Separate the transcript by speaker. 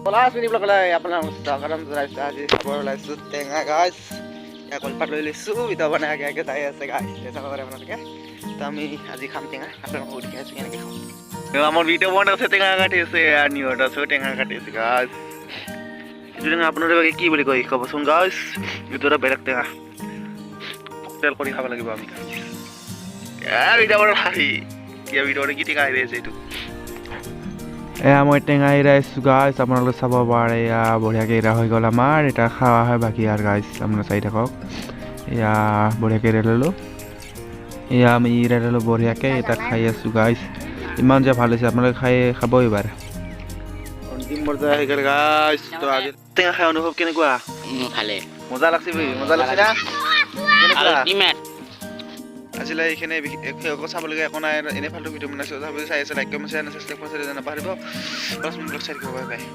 Speaker 1: পলাশ পিনি পেলাই আপোনাৰ স্বাগতম জনাইছোঁ। আজি খাব ওলাইছোঁ টেঙা গাইছ। এয়া কলপাত লৈ লৈছোঁ। এতিয়া মানে আগে আগে যাই আছে গাইছ, চাব পাৰে আপোনালোকে। তো আমি আজি খাম টেঙা, আপোনালোকক দেখাই আছোঁ কেনেকৈ খাওঁ। আমাৰ ভিডিঅ' বনাই আছে, টেঙা কাটি আছে। নিয়ত আছে, টেঙা কাটি আছে গাইছ। এইটো টেঙা আপোনালোকে কি বুলি কয়, ক'বচোন গাইছ। এইটো এটা বেলেগ টেঙা, তেল কৰি খাব লাগিব আমি গাইছ। ভিডিঅ' বনাই হাঁহি কিয়? ভিডিঅ'টো কি টেঙা আহি আছে এইটো?
Speaker 2: এয়া মই টেঙা এৰাইছোঁ গাইছ, আপোনালোকে চাব পাৰে। এয়া বঢ়িয়াকৈ এৰা হৈ গ'ল আমাৰ, এতিয়া খোৱা হয় বাকী আৰু গাইছ। আপোনালোকে চাই থাকক। এয়া বঢ়িয়াকৈ এৰাই ল'লোঁ। এয়া আমি এৰাই ল'লোঁ বঢ়িয়াকৈ, এতিয়া খাই আছোঁ গাইছ। ইমান যে ভাল হৈছে, আপোনালোকে খাই খাব এইবাৰ।
Speaker 1: অন্তিম পৰ্যায় আহি গ'ল গাইছ। তো আজি টেঙা খাই অনুভৱ কেনেকুৱা?
Speaker 3: ভালে।
Speaker 1: মজা লাগছে বি, মজা লাগছে না? কেনেকুৱা?
Speaker 3: আল্টিমেট।
Speaker 1: আজিলৈ এইখিনি। একো চাবলগীয়া একো নাই, এনেই ফাল্টু ভিডিঅ' বনাইছোঁ। তথাপিও চাই আছে, লাইক, কমেণ্ট, শ্বেয়াৰ, ছাবস্ক্ৰাইব কৰি নাপাহৰিব। 5 মিনিট চাই থাকিব। Bye bye.